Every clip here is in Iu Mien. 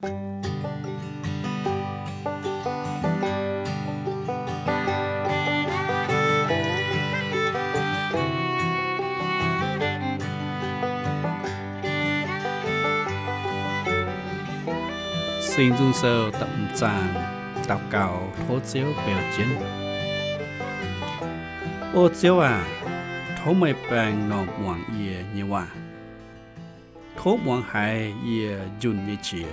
Singx Nzung Sou da'hmz zaang. Daux gaux tov Ziouv beu jienv. O Ziouv aac, tov meih baeng normh muangx yie nyei waac. Tov muangx haiz yie njunh nyei qiex.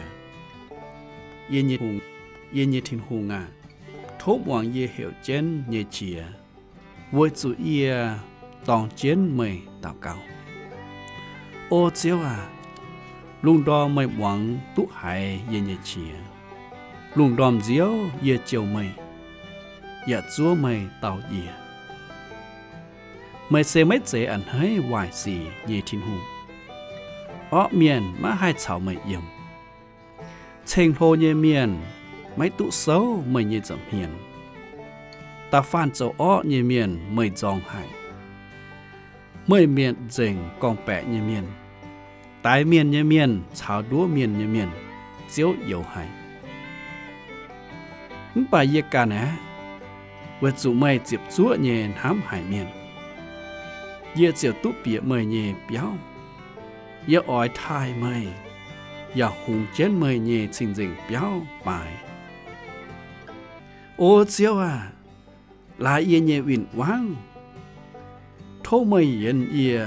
Yie nyei Tin-Hungh, yie nyei Tin-Hungh aac, tov muangx yie heuc jienv nyei qiex, weic zuqc yie dorng jienv meih daux gaux. O Ziouv aac, lungh ndorm meih muangx duqv haiz yie nyei qiex. Lungh ndorm nziouv yie jouh meih, yaac zuov meih dau jiex. Meih se maiv zeiz a'hneiv waaic sic nyei Tin-Hungh. Orqv mienh maiv haih caux meih yiem. Ceng-hlo nyei mienh maiv duqv souv meih nyei nza'hmien. Da'faanh zoux orqv nyei mienh meih nzorng haic. Meih mietc nzengc gorngv-baeqc nyei mienh. Daix mienh nyei mienh caux nduov mienh nyei mienh, Ziouv youx haic. Mv baac yie ganh aeqv, weic zuqc meih ziepc zuoqv nyei hnamv haic mienh, yie ziouc duqv bieqc meih nyei biauv. Yie oix taaih meih, yaac hungx jienv meih nyei cing-nzengc biauv baaix. O Ziouv aac, laaix yie nyei win-wangv. Tov meih yienz yie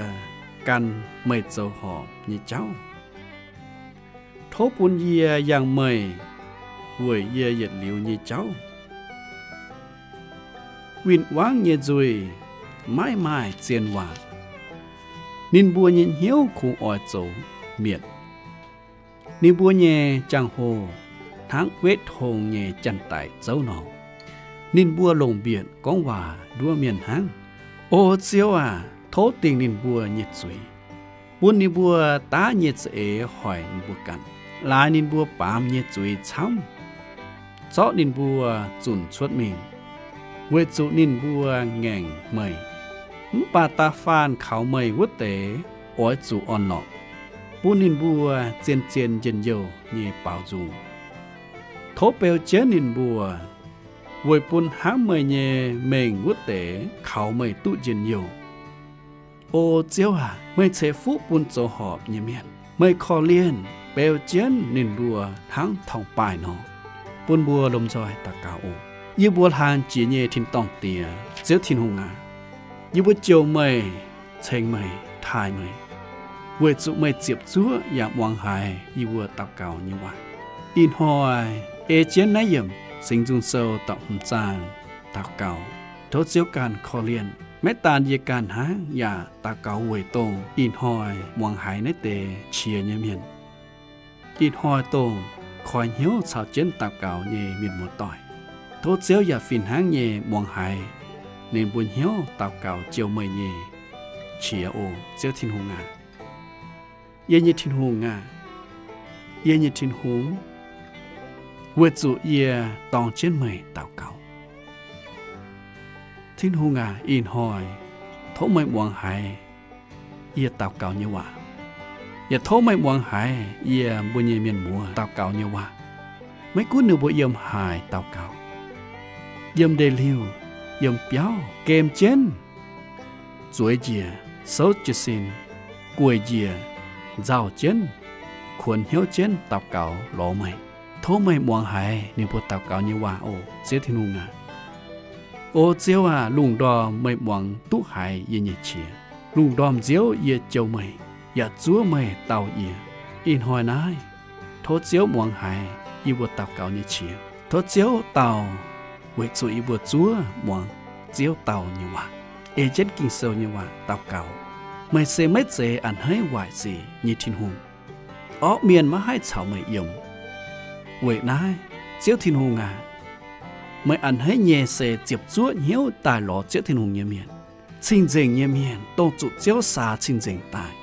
gan meih zoux horpc nyei jauv. Tov bun yie yangh meih weic yie yietc liuz nyei jauv. Win-wangv nyei nzuih maiv maaih zien waac. Ninh mbuo nyei hnyouv kungx oix zoux mietc. Ninh mbuo nyei jangx-hoh hnangv wetv tong nyei janx-daic zouv nor. Ninh mbuo longc mbietc gorngv waac nduov mienh hnangv. O Ziouv aac, tov dingh ninh mbuo nyei zuiz, bun ninh mbuo daav nyei za'eix hoic ninh mbuo ganh. Laaix ninh mbuo baamz nyei zuiz camv, zorqv ninh mbuo zunc cuotv mingh, weic zuqc ninh mbuo ngaengc meih. Mv baac da'faanh kaux meih wuov deix oix zuqc orn-lorqc, bun ninh mbuo zien-zien njien-youh nyei baaux nzung. Tov beu jienv ninh mbuo, weic bun hnamv meih nyei mengh wuov deix kaux meih duqv njien-youh. O Ziouv aac, meih ceix fuqv bun zoux horpc nyei mienh. Meih korv-lienh beu jienv ninh mbuo hnangv torngv-baaih nor. Bun mbuo lomh nzoih daux gaux oc. Yie mbuo hlang jiex nyei tin-dorngh Diex, Ziouv Tin-Hungh aac, yie mbuo jouh meih, ceng meih, taaih meih, weic zuqc meih ziepc zuoqv yaac muangx haiz yie mbuo daux gaux nyei waac. Ih hnoi ei jienv naaiv yiemc Singx Nzung Sou da'hmz zaang daux gaux, tov Ziouv ganh korv-lienh. Maiv daan yie ganh hnangv, yaac daux gaux weic dongh ih hnoi muangx haiz naaiv deix qiex nyei mienh. Ih hnoi dongh koi hnyouv caux jienv daux gaux nyei mienh muoz-doic, tov Ziouv yaac fih hnangv nyei muangx haiz ninh mbuo hnyouv daux gaux jouh meih nyei qiex oc, Ziouv Tin-Hungh aac. Yie nyei Tin-Hungh aac, yie nyei Tin-Hungh, weic zuqc yie dorng jienv meih daux gaux. Tin-Hungh aac, ih hnoi tov meih muangx haiz yie daux gaux nyei waac, yaac tov meih muangx haiz yie mbuo nyei mienh muoz daux gaux nyei waac. Maiv gunv ninh mbuo yiem haaix daux gaux, yiem ndeic-liuh, yiem biauv, gem jienv, zueiz njiec, souv jiez sin, gueic njiec, nzauh jienv, kuonx hnyouv jienv daux gaux lorz meih. Tov meih muangx haiz ninh mbuo daux gaux nyei waac oc, Ziouv Tin-Hungh aac. O Ziouv aac, lungh ndorm meih muangx duqv haiz yie nyei qiex. Lungh ndorm nziouv yie jouh meih, yaac zuov meih dau yie. Ih hnoi naaiv, tov Ziouv muangx haiz yie mbuo daux gaux nyei qiex. Tov Ziouv dau weic zuqc yie mbuo zuov muangx Ziouv dau nyei waac, ei jienv Ging-Sou nyei waac daux gaux. Meih se maiv zeiz a'hneiv waaic sic nyei Tin-Hungh. Orqv mienh maiv haih caux meih yiem. Weic naaiv, Ziouv Tin-Hungh aac, meih a'hneiv nyei se ziepc zuoqv hnyouv daaih lorz Ziouv Tin-Hungh nyei mienh, cing-nzengc nyei mienh, dongh zuqc Ziouv saa cing-nzengc daaih,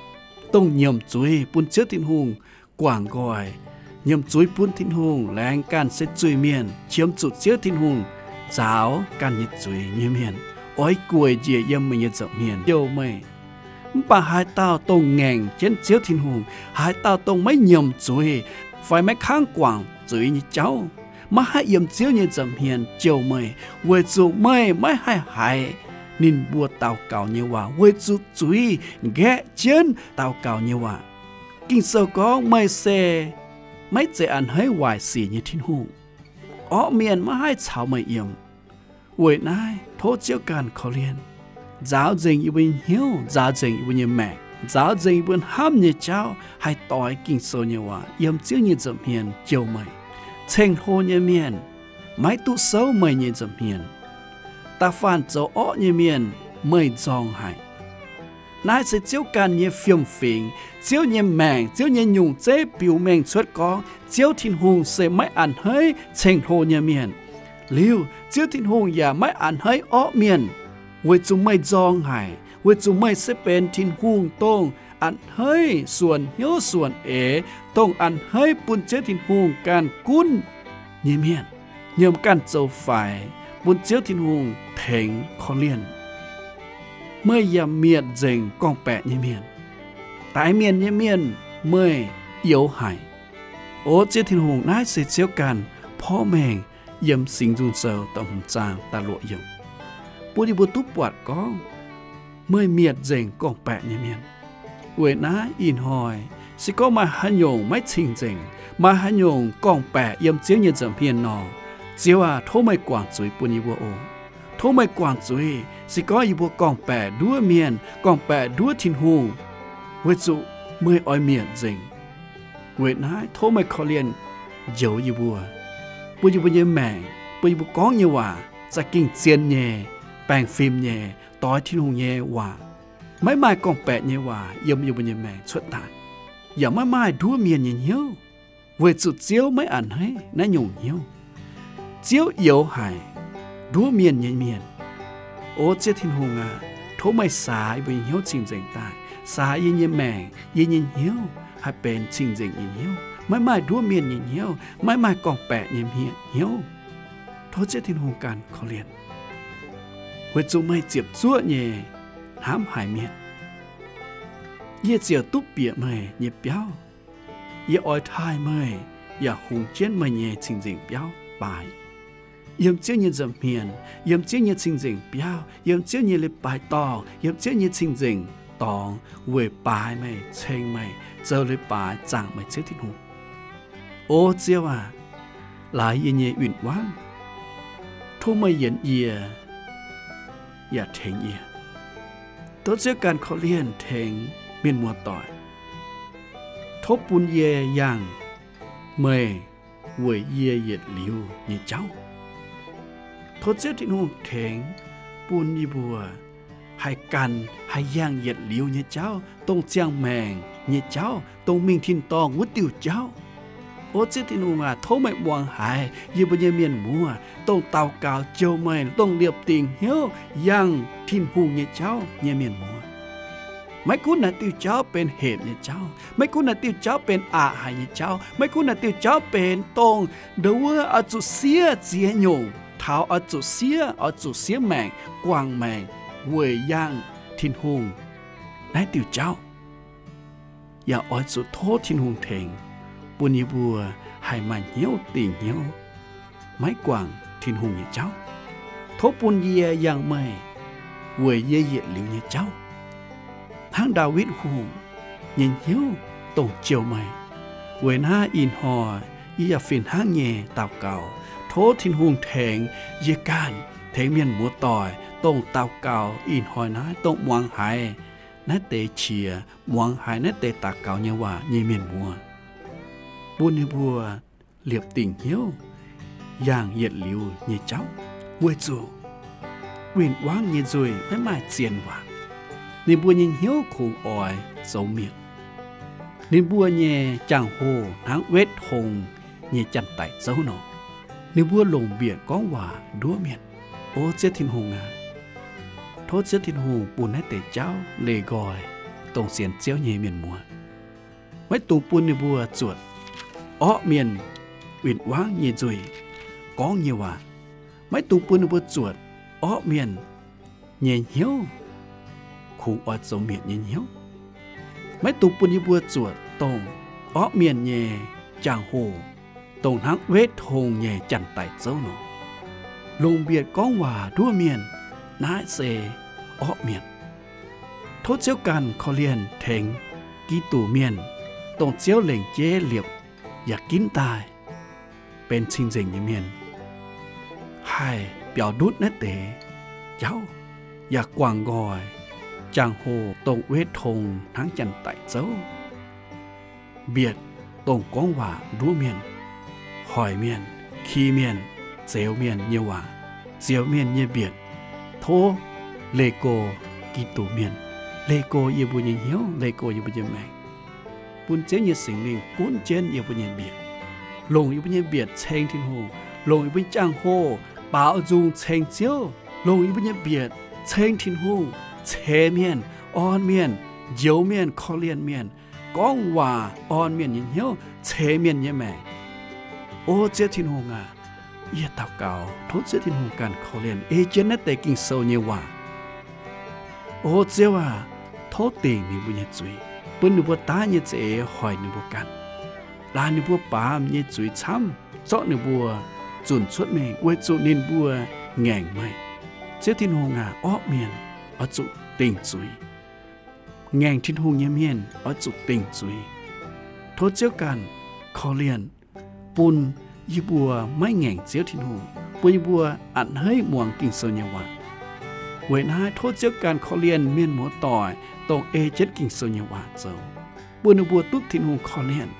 dongh nyiemc zuiz bun Ziouv Tin-Hungh guangc nqoi, nyiemc zuiz bun Tin-Hungh laengz ganh se zuiz-mienh, qiemx zuqc Ziouv Tin-Hungh nzaaux ganh nyei zuiz nyei mienh, oix gueic njiec yiem meih nyei nza'hmien jouh meih. Mv baac haaix dauh dongh ngaengc jienv Ziouv Tin-Hungh, haaix dauh dongh maiv nyiemc zuiz, fai maiv kangv guangc zuiz nyei jauv, maiv haih yiem Ziouv nyei nza'hmien jouh meih, weic zuqc meih maiv haih haiz ninh mbuo daux gaux nyei waac, weic zuqc zuiz nqaeqv jienv daux gaux nyei waac. Ging-Sou gorngv meih se maiv zeiz a'hneiv waaic sic nyei Tin-Hungh. Orqv mienh maiv haih caux meih yiem. Weic naaiv tov Ziouv ganh korv-lienh, nzaaux nzengc yie mbuo nyei hnyouv, nzaaux nzengc yie mbuo nyei maengc, nzaaux nzengc yie mbuo hnamv nyei jauv haih doix Ging-Sou nyei waac, yiem Ziouv nyei nza'hmien jouh meih. Ceng-hlo nyei mienh maiv duqv souv meih nyei nza'hmien. Da'faanh zoux orqv nyei mienh meih nzorng haic. Naaiv se Ziouv ganh nyei fiem-fingx, Ziouv nyei maengc, Ziouv nyei nyungc zeiv biux mengh cuotv gorngv Ziouv Tin-Hungh se maiv a'hneiv ceng-hlo nyei mienh. Liuz Ziouv Tin-Hungh yaac maiv a'hneiv orqv mienh, weic zuqc meih nzorng haic, weic zuqc meih se benx Tin-Hungh dongh a'hneiv suonc hnyouv suonc eix, dongh a'hneiv bun Ziouv Tin-Hungh ganh gunv nyei mienh, nyiemc ganh zoux faix, bun Ziouv Tin-Hungh tengx korv-lienh. Meih yaac mietc nzengc gorngv-baeqc nyei mienh. Daix mienh nyei mienh meih youx haic. O Ziouv Tin-Hungh, naaiv se Ziouv ganh porv mengh yiem Singx Nzung Sou da'hmz hmz zaang da'luoqc yiemc, bun yie mbuo duqv buatc gorngv meih mietc nzengc gorngv-baeqc nyei mienh. Weic naaiv ih hnoi se gorngv maaih haaix nyungc maiv cing-nzengc, maaih haaix nyungc gorngv-baeqc yiem Ziouv nyei nza'hmien nor, Ziouv aac, tov meih guangc zuiz bun yie mbuo oc. Tov meih guangc zuiz, se gorngv yie mbuo gorngv-baeqc nduov mienh, gorngv-baeqc nduov Tin-Hungh, weic zuqc meih oix mietc nzengc. Weic naaiv tov meih korv-lienh njoux yie mbuo, bun yie mbuo nyei maengc, bun yie mbuo gorngv nyei waac za'gengh zien nyei, baengh fim nyei, doix Tin-Hungh nyei waac. Maiv maaih gorngv-baeqc nyei waac yiem yie mbuo nyei maengc cuotv daaih, yaac maiv maaih nduov mienh nyei hnyouv, weic zuqc Ziouv maiv a'hneiv naaiv nyungc hnyouv. Ziouv youx haic nduov mienh nyei mienh. O Ziouv Tin-Hungh aac, tov meih saax yie mbuo nyei hnyouv cing-nzengc daaih, saax yie nyei maengc, yie nyei hnyouv haih benx cing-nzengc nyei hnyouv, maiv maaih nduov mienh nyei hnyouv, maiv maaih gorngv-baeqc nyei hnyouv. Tov Ziouv Tin-Hungh ganh korv-lienh, weic zuqc meih ziepc zuoqv nyei hnamv haiz mienh. Yie ziouc duqv bieqc meih nyei biauv. Yie oix taaih meih yaac hungx jienv meih nyei cing-nzengc biauv baaix. Yiem Ziouv nyei nza'hmien, yiem Ziouv nyei cing-nzengc biauv, yiem Ziouv nyei leiz-baaix dorngh, yiem Ziouv nyei cing-nzengc dorngx weic baaix meih, ceng meih, zoux leiz-baaix zaangc meih Ziouv Tin-Hungh. O Ziouv aac, laaix yie nyei win-wangv, tov meih yienx yie yaac tengx yie. Tov Ziouv ganh korv-lienh tengx mienh muoz-doic. Tov bun yie yangh meih weic yie yietc liuz nyei jauv. Tov Ziouv Tin-Hungh tengx bun yie mbuo haih ganh haih yangh yietc liuz nyei jauv, dongh ziangh maengc nyei jauv, dongh mingh tin-dorngh wuov diuh jauv. O Ziouv Tin-Hungh aac, tov meih muangx haiz yie mbuo nyei mienh muoz, dongh daux gaux jouh meih, dongh liepc dingc hnyouv yangh Tin-Hungh nyei jauv nyei mienh muoz. Maiv gunv naaiv diuh jauv benx hepc nyei jauv, maiv gunv naaiv diuh jauv benx aqc haic nyei jauv, maiv gunv naaiv diuh jauv benx dongh ndo wuov oix zuqc siev ziex nyungc, taux oix zuqc siev, oix zuqc siev maengc, guangc maengc weic yangh Tin-Hungh naaiv diuh jauv, yaac oix zuqc tov Tin-Hungh tengx bun yie mbuo haih maaih hnyouv dingc hnyouv maiv guangc Tin-Hungh nyei jauv. Tov bun yie yangh meih weic yie yietc liuz nyei jauv, hnangv Ndaawitv Hungh nyei hnyouv dongh jouh meih. Weic naaiv ih hnoi yie yaac fih hnangv nyei daux gaux, tov Tin-Hungh tengx yie ganh, tengx mienh muoz-doic dongh daux gaux ih hnoi naaiv, dongh muangx haiz naaiv deix qiex, muangx haiz naaiv deix daux gaux nyei waac nyei mienh muoz, bun ninh mbuo liepc dingc hnyouv yangh yietc liuz nyei jauv, weic zuqc win-wangv nyei nzuih maiv maaih zien waac. Ninh mbuo nyei hnyouv kungx oix zoux mietc. Ninh mbuo nyei jangx-hoh hnangv wetv hong nyei janx-daic zouv nor. Ninh mbuo longc mbietc gorngv waac nduov mienh. O Ziouv Tin-Hungh aac, tov Ziouv Tin-Hungh bun naaiv deix jauv leih nqoi dongh sienx Ziouv nyei mienh muoz. Maiv dungx bun ninh mbuo zuotc orqv mienh win-wangv nyei nzuih gorngv nyei waac. Maiv dungx bun ninh mbuo zuotc orqv mienh nyei hnyouv kungx oix zoux mietc nyei hnyouv. Maiv dungx bun yie mbuo zuotc dongh orqv mienh nyei jangx-hoc dongh hnangv wetv tong nyei janx-daic zouv nor. Longc mbietc gorngv waac nduov mienh, naaiv se orqv mienh. Tov Ziouv ganh korv-lienh tengx Giduc mienh, dongh Ziouv lengc jeiv liepc yaac ginv daaih benx cing-nzengc nyei mienh, haih biaux ndutv naaiv deix jauv, yaac guangc nqoi jangx-hoc dongh wetv tong hnangv janx-daic zouv. Mbietc dongh gorngv waac nduov mienh, hoic mienh, ki mienh, zeux mienh nyei waac, zeux mienh nyei mbietc. Tov leih go Giduc mienh, leih go yie mbuo nyei hnyouv, leih go yie mbuo nyei maengc, bun Ziouv nyei Singx Lingh gunv jienv yie mbuo nyei mbietc, longc yie mbuo nyei mbietc ceng Tin-Hungh, longc yie mbuo nyei jangx-hoc baaux nzung ceng Ziouv, longc yie mbuo nyei mbietc ceng Tin-Hungh, ceix mienh, orn mienh, njoux mienh, korv-lienh mienh, gorngv waac orn mienh nyei hnyouv, ceix mienh nyei maengc. O Ziouv Tin-Hungh aac, yie daux gaux tov Ziouv Tin-Hungh ganh korv-lienh ei jienv naaiv deix Ging-Sou nyei waac. O Ziouv aac, tov dingc ninh mbuo nyei zuiz, bun ninh mbuo daav nyei za'eix hoic ninh mbuo ganh, laaix ninh mbuo baamz nyei zuiz camv, zorqv ninh mbuo zunc cuotv mingh weic zuqc ninh mbuo ngaengc meih. Ziouv Tin-Hungh aac, orqv mienh oix zuqc dingc zuiz. Ngaengc Tin-Hungh nyei mienh oix zuqc dingc zuiz. Tov Ziouv ganh korv-lienh bun yie mbuo maiv ngaengc Ziouv Tin-Hungh, bun yie mbuo a'hneiv muangx Ging-Sou nyei waac. Weic naaiv tov Ziouv ganh korv-lienh mienh muoz-doic dongh ei jienv Ging-Sou nyei waac zoux, bun ninh mbuo duqv Tin-Hungh korv-lienh.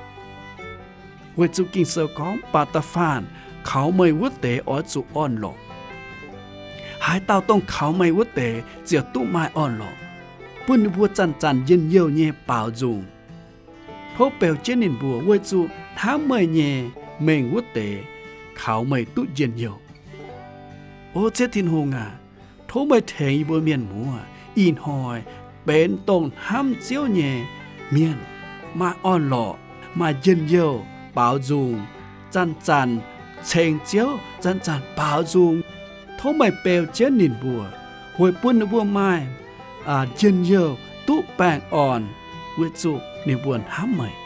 Weic zuqc Ging-Sou gorngv, Baac da'faanh kaux meih wuov deix oix zuqc orn-lorqc. Haaix dauh dongh kaux meih wuov deix ziouc duqv maaih orn-lorqc, bun ninh mbuo zanc-zanc njien-youh nyei baaux nzung. Tov beu jienv ninh mbuo weic zuqc hnamv meih nyei mengh wuov deix kaux meih duqv njien-youh. O Ziouv Tin-Hungh aac, tov meih tengx yie mbuo mienh muoz ih hnoi benx dongh hnamv Ziouv nyei mienh, maaih orn-lorqc, maaih njien-youh, baaux nzung, zanc-zanc ceng Ziouv, zanc-zanc baaux nzung. Tov meih beu jienv ninh mbuo, weic bun ninh mbuo maaih njien-youh duqv baengh orn, weic zuqc ninh mbuo hnamv meih.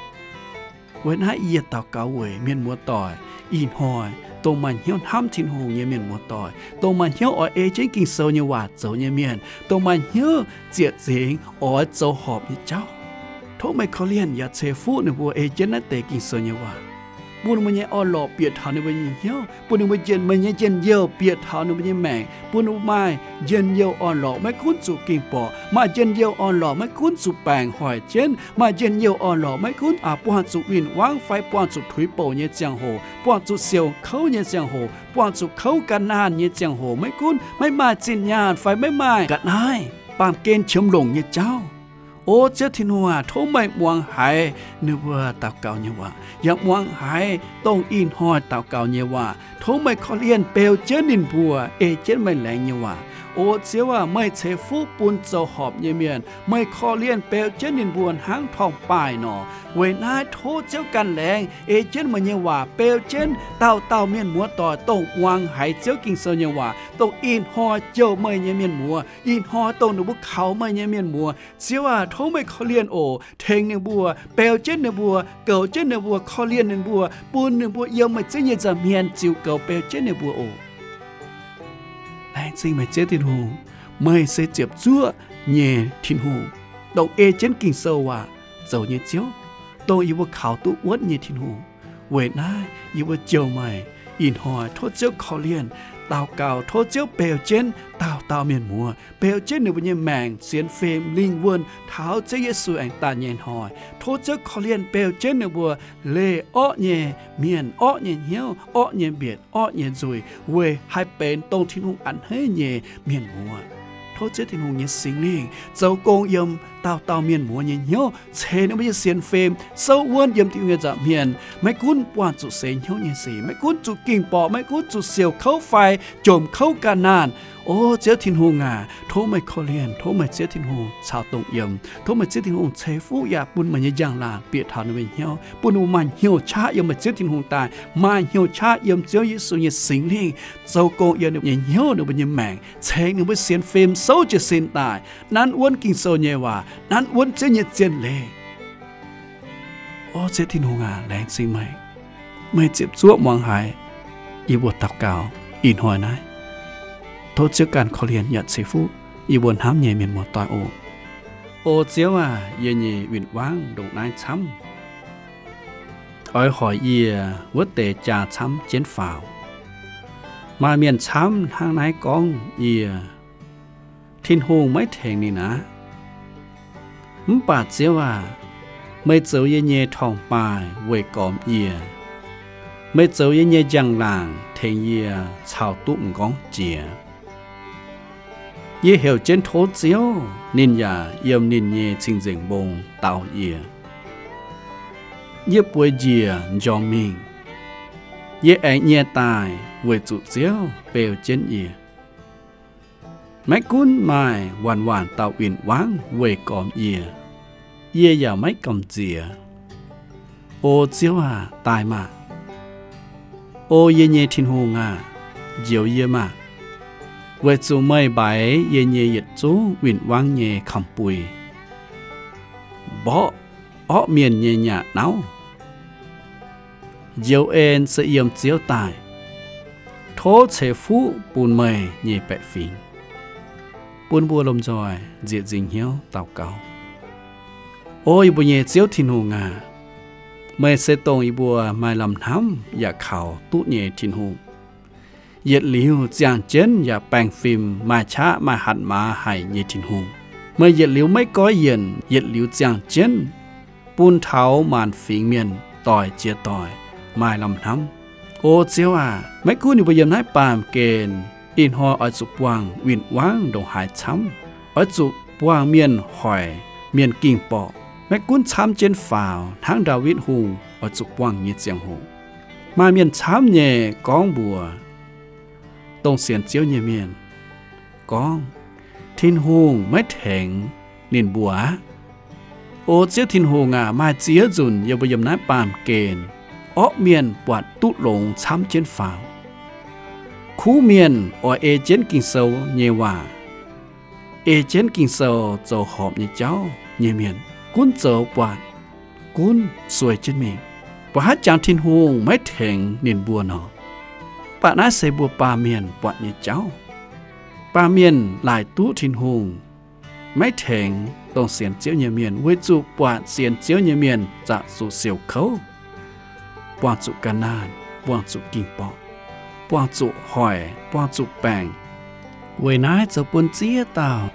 Weic naaiv yie daux gaux weic mienh muoz-doic ih hnoi dongh maaih hnyouv hnamv Tin-Hungh nyei mienh muoz-doic, dongh maaih hnyouv oix ei jienv Ging-Sou nyei waac zoux nyei mienh, dongh maaih hnyouv ziec nzengx oix zoux horpc nyei jauv. Tov meih korv-lienh yaac ceix fuqv ninh mbuo ei jienv naaiv deix Ging-Sou nyei waac, bun meih nyei orn-lorqc bieqc taux ninh mbuo nyei hnyouv, bun ninh mbuo njien, meih nyei njien-youh bieqc taux ninh mbuo nyei maengc, bun ninh mbuo maaih njien-youh orn-lorqc, maiv gunv zuqc ging-borqc, maaih njien-youh orn-lorqc, maiv gunv zuqc baengc hoic jienv, maaih njien-youh orn-lorqc, maiv gunv buangh zuqc win-wangv fai buangh zuqc tuix bouc nyei ziangh hoc, buangh zuqc siouc kouv nyei ziangh hoc, buangh zuqc kouv ga'naanh nyei ziangh hoc, maiv gunv maiv maaih zinh nyaanh fai maiv maaih ga'naaiv, baamh gen qiemx longc nyei jauv. O Ziouv Tin-Hungh aac, tov meih muangx haiz ninh mbuo daux gaux nyei waac, yaac muangx haiz dongh ih hnoi daux gaux nyei waac. Tov meih korv-lienh beu jienv ninh mbuo ei jienv meih laengz nyei waac. O Ziouv aac, meih ceix fuqv bun zoux horpc nyei mienh. Meih korv-lienh beu jienv ninh mbuo hnangv torngv-baaih nor. Weic naaiv tov Ziouv ganh laengz ei jienv meih nyei waac beu jienv dauh dauh mienh muoz-doic dongh muangx haiz Ziouv Ging-Sou nyei waac, dongh ih hnoi jouh meih nyei mienh muoz, ih hnoi dongh ninh mbuo kaux meih nyei mienh muoz. Ziouv aac, tov meih korv-lienh oc. Tengx ninh mbuo, beu jienv ninh mbuo, goux jienv ninh mbuo, korv-lienh ninh mbuo, bun ninh mbuo yiem meih Ziouv nyei nza'hmien ziux goux beu jienv ninh mbuo oc. Laengz zingh meih Ziouv Tin-Hungh. Meih se ziepc zuoqv nyei Tin-Hungh, dongh ei jienv Ging-Sou waac zoux nyei Ziouv, dongh yie mbuo kaux duqv wuonv nyei Tin-Hungh. Weic naaiv yie mbuo jouh meih ih hnoi tov Ziouv korv-lienh, daux gaux tov Ziouv beu jienv dauh dauh mienh muoz, beu jienv ninh mbuo nyei maengc, sienx fim, lingh wuonh taux Ziouv Yesu aengx daaih nyei hnoi. Tov Ziouv korv-lienh beu jienv ninh mbuo leih orqv nyei mienh, orqv nyei hnyouv, orqv nyei mbietc, orqv nyei nzuih, weic haih benx dongh Tin-Hungh a'hneiv nyei mienh muoz. Tov Ziouv Tin-Hungh nyei Singx Lingh zoux gong yiem dauh dauh mienh muoz nyei hnyouv, ceix ninh mbuo nyei sienx fim souv wuonv yiem Tin-Hungh nyei nza'hmien. Maiv gunv buangh zuqc seix hnyouv nyei sic, maiv gunv zuqc ging-borqc, maiv gunv zuqc siouc kouv fai jomc kouv ga'naanh. O Ziouv Tin-Hungh aac, tov meih korv-lienh, tov meih Ziouv Tin-Hungh caux dongh yiem. Tov meih Ziouv Tin-Hungh ceix fuqv yaac bun meih nyei njang-laangc bieqc taux ninh mbuo nyei hnyouv, bun ninh mbuo maaih hnyouv qaqv yiem meih Ziouv Tin-Hungh daaih, maaih hnyouv qaqv yiem Ziouv Yesu nyei Singx Lingh zoux gong yiem ninh mbuo nyei hnyouv, ninh mbuo nyei maengc, ceix ninh mbuo sienx fim souv jiez sin daaih, nanv wuonv Ging-Sou nyei waac, nanv wuonv Ziouv nyei zien leiz. O Ziouv Tin-Hungh aac, laengz zingh meih. Meih ziepc zuoqv muangx haiz yie mbuo daux gaux ih hnoi naaiv. Tov Ziouv ganh korv-lienh yaac ceix fuqv yie mbuo hnamv nyei mienh muoz-doic oc. O Ziouv aac, yie nyei win-wangv ndongc naaiv camv. Oix hoic yie wuov deix jaa camv jienv faaux. Maaih mienh camv hnangv naaiv gorngv yie, Tin-Hungh maiv tengx ninh aqv. Mv baac Ziouv aac, meih zoux yie nyei torngv-baaih weih gormx yie. Meih zoux yie nyei njang-laangc tengx yie caux duqv m'nqorngv jiex. Yie heuc jienv tov Ziouv, ninh yaac yiem ninh nyei cing-nzengc mbong dau yie. Yie bueix njiec m'njormh mingh. Yie aengx nyie daaih weic zuqc Ziouv beu jienv yie. Maiv gunv maaih waanc-waanc dauh win-wangv weih gormx yie, yie yaac maiv gamh nziex. O Ziouv aac, daaih maah! O yie nyei Tin-Hungh aac, njoux yie maah! Weic zuqc meih mbaix yie nyei yietc zungv win-wangv nyei kamx-bui, mborqv orqv mienh nyei nyaah nauv. Njoux en se yiem Ziouv daaih. Tov ceix fuqv bun meih nyei baeqc fingx. Bun mbuo lomh nzoih nzieqc nzingc hnyouv daux gaux. O yie mbuo nyei Ziouv Tin-Hungh aac, meih se dongh yie mbuo maaih lamh hnamv yaac kaux duqv nyei Tin-Hungh. Yietc liuz ziangh jienv yaac baengh fim maaih qaqv maaih hatc maaz haic nyei Tin-Hungh. Meih yietc liuz maiv goiv yienc, yietc liuz ziangh jienv, bun taux maanc fingx mienh doic jiex doic maaih lamh hnamv. O Ziouv aac, maiv gunv ninh mbuo yiem naaiv baamh gen, ih hnoi oix zuqc buangh win-wangv ndongc haaix camv, oix zuqc buangh mienh hoic, mienh ging-borqc, maiv gunv camv jienv faaux hnangv Ndaawitv Hungh oix zuqc buangh nyei ziangh hoc. Maaih mienh camv nyei gorngv mbuox dongh sienx Ziouv nyei mienh gorngv, Tin-Hungh maiv tengx ninh mbuo aqv. O Ziouv Tin-Hungh aac, maaih ziex nzunc yie mbuo yiem naaiv baamh gen, orqv mienh buatc duqv longx camv jienv faaux. Kuv mienh oix ei jienv Ging-Sou nyei waac, ei jienv Ging-Sou zoux horpc nyei jauv nyei mienh gunv zoux buatc gunv sueih jienv mingh. Mbuo haaix jangx Tin-Hungh maiv tengx ninh mbuo nor? Mv baac naaiv se mbuo baamh mienh buatc nyei jauv. Baamh mienh laaic duqv Tin-Hungh maiv tengx dongh sienx Ziouv nyei mienh, weic zuqc buatc sienx Ziouv nyei mienh zaqc zuqc siouc kouv, buangh zuqc ga'naanh, buangh zuqc ging-borqc, buangh zuqc hoic, buangh zuqc baengc. Weic naaiv zoux bun ziex dauh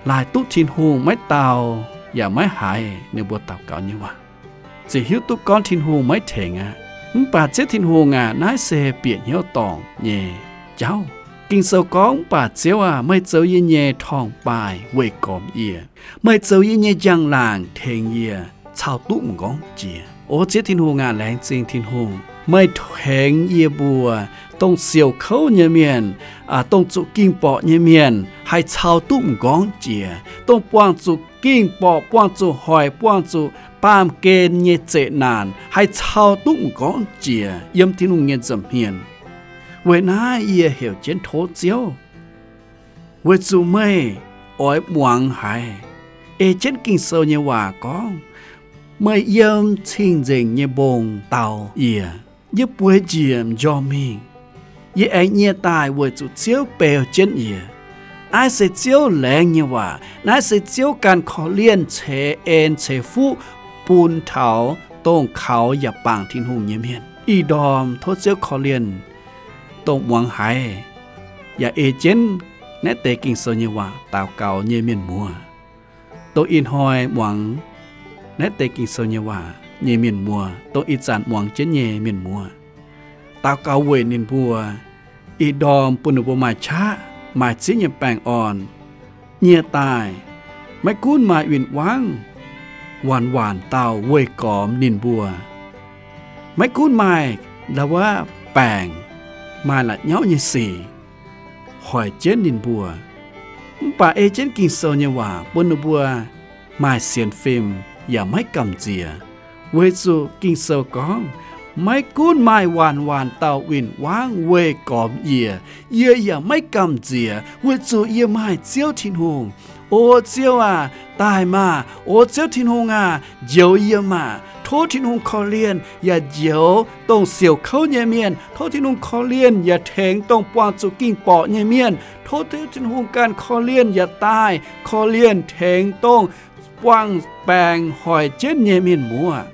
laaic duqv Tin-Hungh maiv dau yaac maiv haiz ninh mbuo daux gaux nyei waac, ziouc hiuv duqv gorngv Tin-Hungh maiv tengx aqv. Mv baac Ziouv Tin-Hungh aac, naaiv se bieqc hnyouv dorngc nyei jauv. Ging-Sou gorngv, Mv baac Ziouv aac, meih zoux yie nyei torngv-baaih weih gormx yie. Meih zoux yie nyei njang-laangc tengx yie caux duqv m'nqorngv jiex. O Ziouv Tin-Hungh aac, laengz zingh Tin-Hungh, meih tengx yie mbuo dongh siouc kouv nyei mienh, dongh zuqc ging-borqc nyei mienh haih caux duqv m'nqorngv jiex, dongh buangh zuqc ging-borqc, buangh zuqc hoic, buangh zuqc baamh gen nyei zeqc naanc haih caux duqv m'nqorngv jiex yiem Tin-Hungh nyei nza'hmien. Weic naaiv yie heuc jienv tov Ziouv, weic zuqc meih oix muangx haiz, ei jienv Ging-Sou nyei waac gorngv, meih yiem cing-nzengc nyei mbong dau yie. Yie bueix njiec m'njormh mingh. Yie aengx nyie daaih weic zuqc Ziouv beu jienv yie. Naaiv se Ziouv laengz nyei waac. Naaiv se Ziouv ganh korv-lienh ceix en ceix fuqv bun taux dongh kaux yaac bangc Tin-Hungh nyei mienh. Ih ndorm tov Ziouv korv-lienh dongh muangx haiz yaac ei jienv naaiv deix Ging-Sou nyei waac daux gaux nyei mienh muoz, dongh ih hnoi muangx naaiv deix Ging-Sou nyei waac nyei mienh muoz, dongh ih zanc muangx jienv nyei mienh muoz. Daux gaux weic ninh mbuo, ih ndorm bun ninh mbuo maaih qaqv maaih zieqv nyei baengh orn nyie daaih. Maiv gunv maaih win-wangv waanc-waanc dauh weih gormx ninh mbuo, maiv gunv maaih ndau wuov baengc, maaih la'nyauv nyei sic hoic jienv ninh mbuo, mv baac ei jienv Ging-Sou nyei waac bun ninh mbuo maaih sienx fim yaac maiv gamh nziex. Weic zuqc Ging-Sou gorngv, maiv gunv maaih waanc-waanc dauh win-wangv weih gormx yie, yie yaac maiv gamh nziex, weic zuqc yie maaih Ziouv Tin-Hungh. O Ziouv aac, daaih maah! O Ziouv Tin-Hungh aac, njoux yie maah! Tov Tin-Hungh korv-lienh yaac njoux dongh siouc kouv nyei mienh. Tov Tin-Hungh korv-lienh yaac tengx dongh buangh zuqc ging-borqc nyei mienh. Tov Tin-Hungh ganh korv-lienh yaac daaih korv-lienh tengx dongh buangh baengc hoic jienv nyei mienh muoz.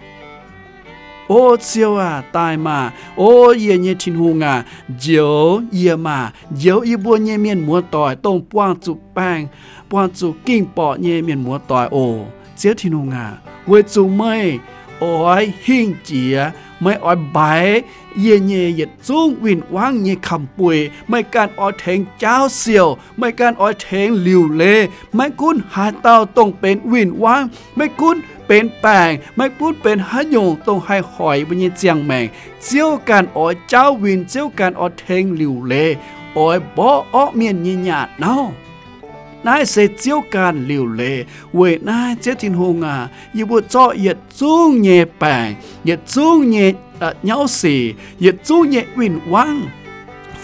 O Ziouv aac, daaih maah! O yie nyei Tin-Hungh aac, njoux yie maah! Njoux yie mbuo nyei mienh muoz doic, dongh buangh zuqc baengc, buangh zuqc ging-borqc nyei mienh muoz doic oc. Ziouv Tin-Hungh aac, weic zuqc meih oix hingh jiex, meih oix mbaix yie nyei yietc zungv win-wangv nyei kamx-buic. Meih ganh oix tengx jaauv siouc, meih ganh oix tengx liuc leiz. Maiv gunv haaix dauh dongh benx win-wangv, maiv gunv benx baengc, maiv gunv benx haaix nyungc dongh haih hoic mbuo nyei ziangh maengc, Ziouv ganh oix jaauv win, Ziouv ganh oix tengx liuc leiz, oix mborqv orqv mienh nyei nyaanh nauv. Naaiv se Ziouv ganh liuc leiz. Weic naaiv, Ziouv Tin-Hungh aac, yie mbuo zorqv yietc zungv nyei baengc, yietc zungv nyei nyauv sic, yietc zungv nyei win-wangv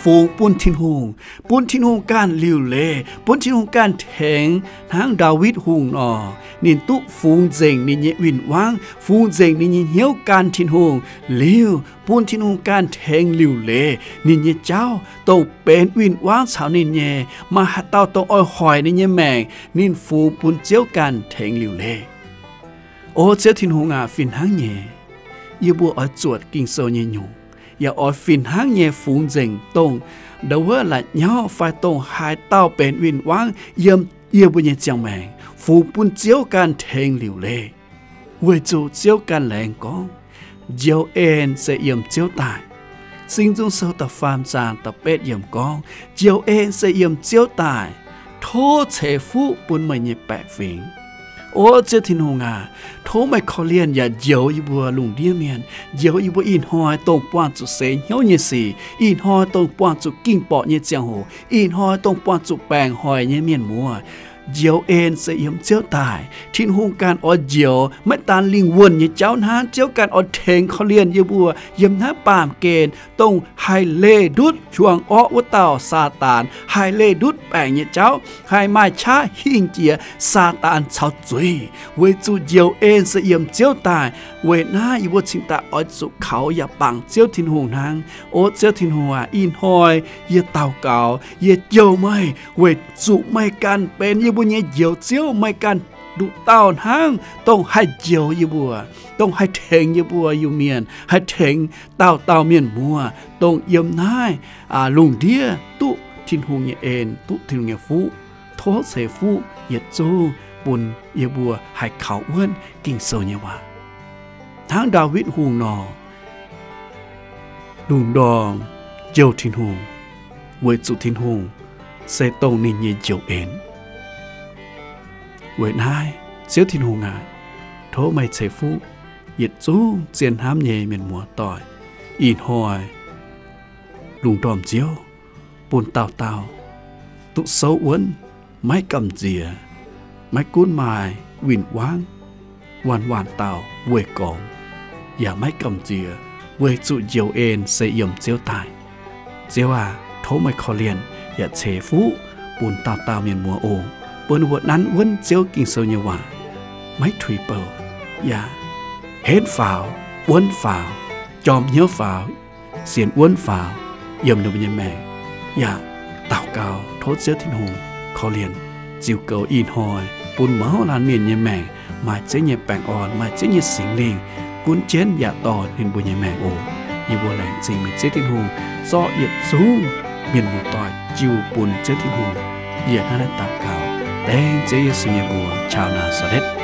fungx bun Tin-Hungh, bun Tin-Hungh ganh liuc leiz, bun Tin-Hungh ganh tengx hnangv Ndaawitv Hungh nor, ninh duqv fungx nzengc ninh nyei win-wangv, fungx nzengc ninh nyei hnyouv gan Tin-Hungh liuz, bun Tin-Hungh ganh tengx liuc leiz ninh nyei jauv, dongh benx win-wangv caux ninh nyei. Maaih haaix dauh dongh oix hoic ninh nyei maengc, ninh fungx bun Ziouv ganh tengx liuc leiz. O Ziouv Tin-Hungh aac, fih hnangv nyei, yie mbuo oix zuotc Ging-Sou nyei nyungc, yaac oix fih hnangv nyei fungx nzengc dongh ndau wuov la'nyauv fai dongh haaix dauh benx win-wangv yiem yie mbuo nyei ziangh maengc, fungx bun Ziouv ganh tengx liuc leiz. Weic zuqc Ziouv ganh laengz gorngv, Njoux en se yiem Ziouv daaih. Singx Nzung Sou da'faam zaang da'betv yiemc gorngv, Njoux en se yiem Ziouv daaih. Tov ceix fuqv bun meih nyei baeqc fingx. O Ziouv Tin-Hungh aac, tov meih korv-lienh yaac njoux yie mbuo lungh ndiev mienh, njoux yie mbuo ih hnoi dongh buangh zuqc seix hnyouv nyei sic, ih hnoi dongh buangh zuqc ging-borqc nyei ziangh hoc, ih hnoi dongh buangh zuqc baengc hoic nyei mienh muoz. Njoux en se yiem Ziouv daaih. Tin-Hungh ganh oix njoux maiv daan lingh wuonh nyei jauv hnangv, Ziouv ganh oix tengx korv-lienh yie mbuo yiem naaiv baamh gen dongh haih leih ndutv hiuang orqv wuov dauh Saadaan, haih leih ndutv baengc nyei jauv, haih maaih qaqv hingh jiex Saadaan caux zuiz, weic zuqc njoux en se yiem Ziouv daaih. Weic naaiv yie mbuo cingx daaih oix zuqc kaux yaac bangc Ziouv Tin-Hungh hnangv. O Ziouv Tin-Hungh aac, ih hnoi yie daux gaux, yie jouh meih weic zuqc meih ganh benx yie mbuo nyei Njoux Ziouv. Meih ganh nduqc dauh hnangv dongh haih njoux yie mbuo, dongh haih tengx yie mbuo Iu-Mienh, haih tengx dauh dauh mienh muoz, dongh yiem naaiv lungh ndiev duqv Tin-Hungh nyei en, duqv Tin-Hungh nyei fuqv. Tov ceix fuqv yietc zungv bun yie mbuo haih kaux wuonv Ging-Sou nyei waac. Hnangv Ndaawitv Hungh nor, lungh ndorm jouh Tin-Hungh, weic zuqc Tin-Hungh se dongh ninh nyei njoux en. Weic naaiv, Ziouv Tin-Hungh aac, tov meih ceix fuqv yietc zungv zien hnamv nyei mienh muoz-doic ih hnoi lungh ndorm nziouv, bun dauh dauh duqv souv wuonv, maiv gamh nziex, maiv gunv maaih win-wangv waanc-waanc dauh weih gormx, yaac maiv gamh nziex weic zuqc njoux en se yiem Ziouv daaih. Ziouv aac, tov meih korv-lienh yaac ceix fuqv bun dauh dauh mienh muoz oc, bun ninh mbuo nanv wuonv Ziouv Ging-Sou nyei waac, maiv tuix bouh, yaac henv faaux, wuonv faaux, jorm hnyouv faaux, sienx wuonv faaux yiem ninh mbuo nyei maengc. Yaac daux gaux tov Ziouv Tin-Hungh korv-lienh ziux goux ih hnoi bun mouz laanh mienh nyei maengc maaih Ziouv nyei baengh orn, maaih Ziouv nyei Singx Lingh gunv jienv yaac dorh ninh mbuo nyei maengc oc. Yie mbuo laengz zingh meih Ziouv Tin-Hungh zorqv yietc zungv mienh muoz-doic jiu bun Ziouv Tin-Hungh. Yie hnangv naaiv daux gaux dengv Ziouv Yesu nyei mbuox, Caux Naa^saa^letv